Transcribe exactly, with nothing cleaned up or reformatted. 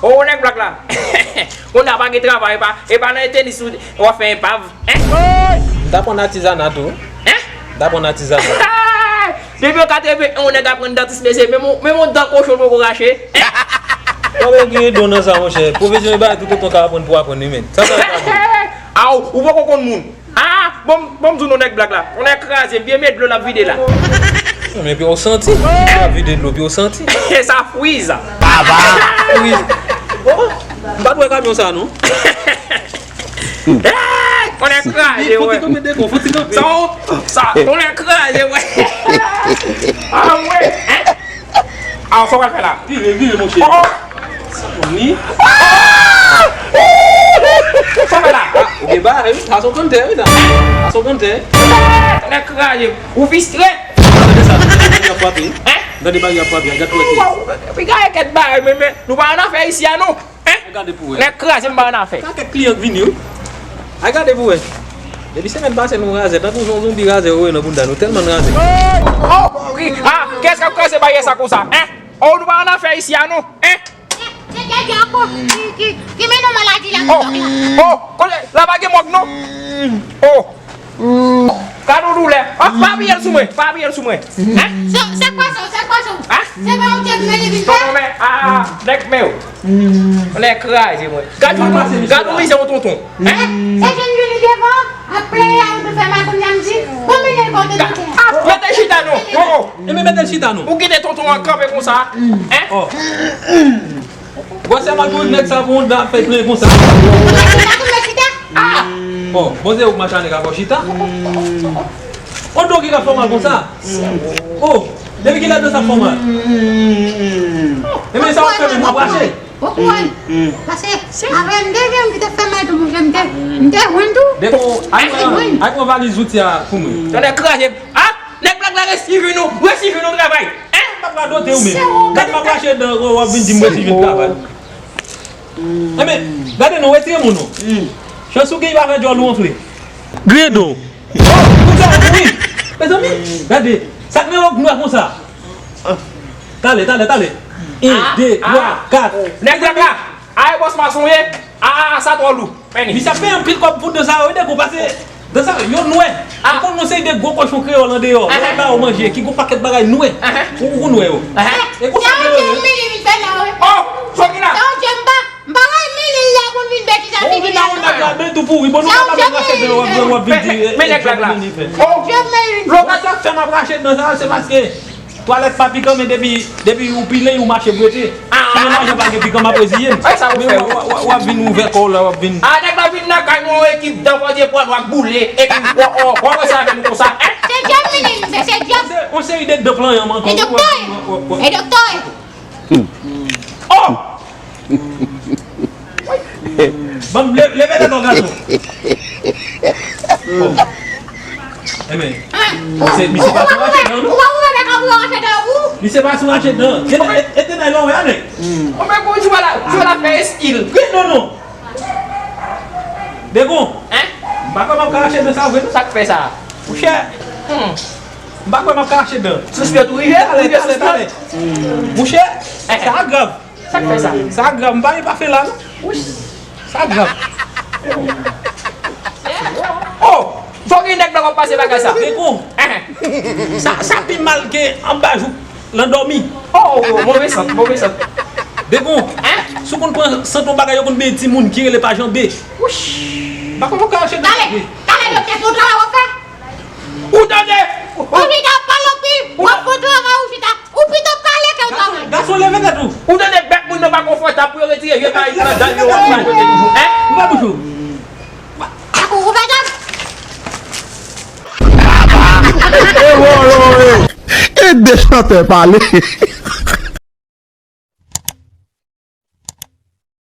O, nèg blak la. Kounye a pa gen travay, e pa, e pa nan tenis ou w ap fè enpav. Hein? M t aprann atizana tou. Hein? M t aprann atizana. Depi an katreven en, yon nèg aprann dantis, mesye, menm yon, menm yon dan kochon l poko rache. Hein? Sa vle gen don nan sa, monchè. Pwofesyon e bagay toutotan w ka aprann pou aprann, wi, men. Sa, sa, sa. Aw, ou poko konn moun. Ah, bon, bon, m di w non, nèg blak la. Yon nèg kraze, m byen met dlo l ap vide la. Non, men pi w santi. L ap vide dlo, pi w santi. Sa friz. Papa. Friz. Oh, m pa t wè kamyon sa, non. Hey, yon nèg kraze, wè. Fò ti kanpe, Degon, fò ti kanpe. Sa, sa, yon nèg kraze, wè. Ah, wè. Ah, sa w pral fè la? Vire, vire, monchè. Oh, oh. Ni. Sa fè la? Ah, ou gen bagay, wi. Sa se yon gantè, wi, sa. Sa se yon gantè. Nèg kraze. Ou fistre. Tande sa, tande bari ap frape. Hein? Tande bari ap frape, gad pou wè. Piga e kèt bagay, men, men, nou pa ann afè isi a, non. Hein? Gade pou wè. Nèg kraze, m pa ann afè. Sa kèk kliyan k vini, wi. Ay, gade pou wè. Depi semèn pase, nou razè. Tankou yon zonbi razè, yo, nan bounda nou. Tèlman n razè. Oh, wi. Ah, kiyès k ap kraze baryè sa konsa? Hein? Oh, nou pa ann afè isi a, non. Hein? Se djadja ankò ki, ki, ki mennen w maladi la, oh, mòg la. Oh, kote, la pa gen mòg, non. Oh. Gad yon doulè. Oh, pa apiye l sou mwen, pa apiye l sou mwen. Hein? Se, se kwa sa, se kwa sa? Hein? Se pa yon djab men li vin fè? Tonton, men, ah, nèg men yo. Nèg kraze mwen. Gad yon, gad yon mizè yon tonton. Hein? E jèn vini devan, ap plenyen a, ou te fè mal, kounye a m di, bon, mennen l kote doktè a. Ah, mete chita non. Oh, oh. E men mete l chita non. Ou kite tonton an kanpe konsa. Hein? Oh. Gwosè mal pou nèg sa pou yon dan ap fè plen konsa. Ou pa konn mèt chita? Ah! Oh, bon, se ou k mache a nèg a fè w chita. Yon do ki ka fè w mal konsa. Oh, depi kilè dan sa fè w mal? E men sa w ap fè menm, w ap rache. Poko wè. Paske avè m te gen m ki te fè mal tou, monchè, m te, m te jwenn tou. Depi w, al pran, al pran valiz zouti a pou mwen. Tande kraze. Ah! Nèg blak la resi vin nou, resi vin nou travay. Hein? M ap radote ou menm. Gad m ap rache dan w ap vin di m resi vin travay. Enben, gade non, retire moun non. Chans ou gen pa fè djòl ou anfle. Griyen do. Oh, pou sa, wi. Mezanmi, gade. Sa k nan yo nwa konsa? Talè, talè, talè. En, de, twa, kat. Nèg blak la. Ay, bòs mason ye. Ah, sa twò lou. Misye ap peye anpil kòb pou dan sa yo, wi, Degon, pase dan sa yo nwè. Ou konn yon seri de gwo kochon kreyòl andeyò, lè yo ba yo manje, ki gon pakèt bagay nwè. Ou, ou konn wè yo. E konsa ke yo ye. Oh, Sokina. Bon, ou vin la, ou nèg la, men tou pouri. Bon, nou pa menm rache dan, w ap, w ap vin di, eh, eh, Djòb Meli fè. Oh, Djòb Meli. Sa k fè m ap rache dan sa, se paske Twalèt pa pikan, men depi, depi ou pile, ou mache bwete. Si nan lajan pa gen pikan, m ap reziye m. Men w, w, w, w ap vin ouvè kò w la, w ap vin. Ah, nèg la vin nan kay nou, ekip dan Pòdye pran, w ap boule, epi w, w, w, w wè sa avè nou konsa, hein? Se djòb, menm, se, se djòb. Se yon seri de dan plan, man. E doktè, e doktè. Oh! Ban m le-, leve tèt ou, gason. Bon. Enben, misye, misye pa sou rache dan, non. Ou pa ouvè bèk an pou yo rache dan ou. Misye pa sou rache dan. Gade, e, e, te nan lò, wè, ale. Ou menm pou jwe la, jwe la fè eskil. Wi, non, non. Degon. Hein? M pa kwè m ap ka rache dan sa vre, non. Sa k fè sa? Mouchè. M pa kwè m ap ka rache dan. Suspèt ou rive, talè, talè, talè. Mouchè, sa grav. Sa k fè sa? Sa grav, m pa gen pafen la, non. Sa grav. Oh! Fò gen nèg la w ap pase bagay sa. Degon. Sa, sa pi mal ke anba jou, lan dòmi. Oh, oh, oh, move sant, move sant. Degon. Si w konn pran sant yon bagay, yo konn benyen timoun ki rele pa janbe. Wouch. M pa konn pou ka rache dan. Talè, talè, doktè, se yon travay w ap fè? Ou tande? Ou chita pale anpil, w ap fè travay ou chita. Ou pito pale ke w travay. Gason, leve tèt ou. Ou tande bèk moun nan pa konfòtab pou yo retire vye kayik nan dan yo, w ap fè kote toujou. Hein? Ouvè bouch ou. Ak ou ouvè djòb. E de chantè pale.